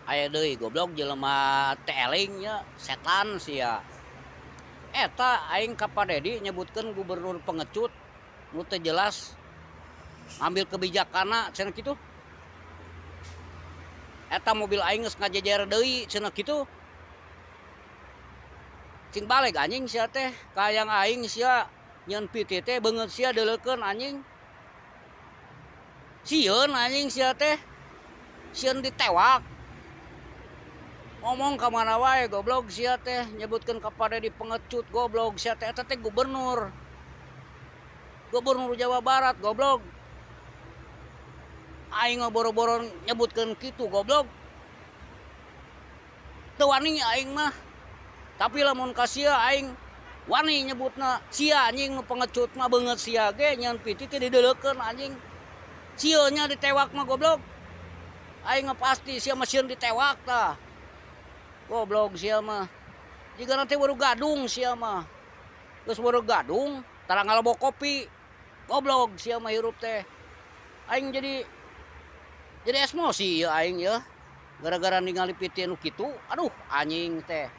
Aya deui goblok jelema teu eling nya, setan sia. Eta aing ka Pak Dedi nyebutkeun gubernur pengecut nu teu jelas ngambil kebijakanna cenah kitu. Eta mobil aing geus ngajejer deui cenah kitu. Cing baleg anjing sia teh, kahayang aing sia nyeun piti teh beungeut sia deuleukeun anjing. Sieun anjing sia teh. Sieun ditewak. Ngomong ka mana wae goblok sia teh, nyebutkeun ka Pak Dedi pengecut goblok sia teh, eta teh gubernur. Gubernur Jawa Barat goblok. Aing mah boro-boro nyebutkeun kitu goblok. Teu wani aing mah. Tapi lamun ka sia aing wani nyebutna, sia anjing nu pengecut mah, beungeut sia ge nyeun piti teh dideuleukeun anjing. Sieun nya ditewak mah goblok. Aing mah pasti sia mah sieun ditewak tah. Goblok sia mah. Jiga nanti baru gadung sia mah. Geus baru gadung, tara ngalobok kopi. Goblok sia mah hirup teh. Aing jadi emosi ya aing ya. Gara-gara ningali piti nu kitu, aduh anjing teh.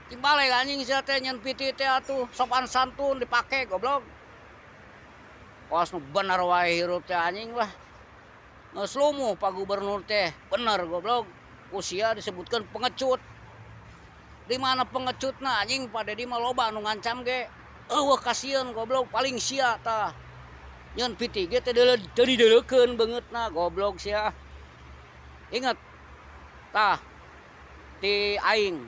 Cing baleg anjing sia teh nyeun piti teh atuh sopan santun dipake goblok. Kos nu bener wae hirup teh anjing lah. Geus lumuh Pak Gubernur teh, bener goblok. Ku sia disebutkeun pengecut. Di mana pengecutna anjing, Pak Dedi mah loba nu ngancam ge. Eueuh kasieun goblok, paling sia tah. Nyeun piti ge teh teu dideuleukeun beungeutna goblok sia. Ingat tah ti aing.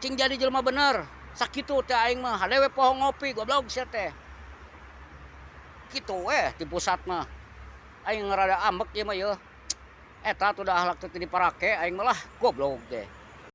Cing jadi jelema bener. Sakitu teh aing mah hade we poho ngopi goblok sia teh. Kitu we ti pusat mah. Aing rada ambek ieu mah yeuh. Eta tuh dah akhlak teh diparake aing mah lah goblok teh.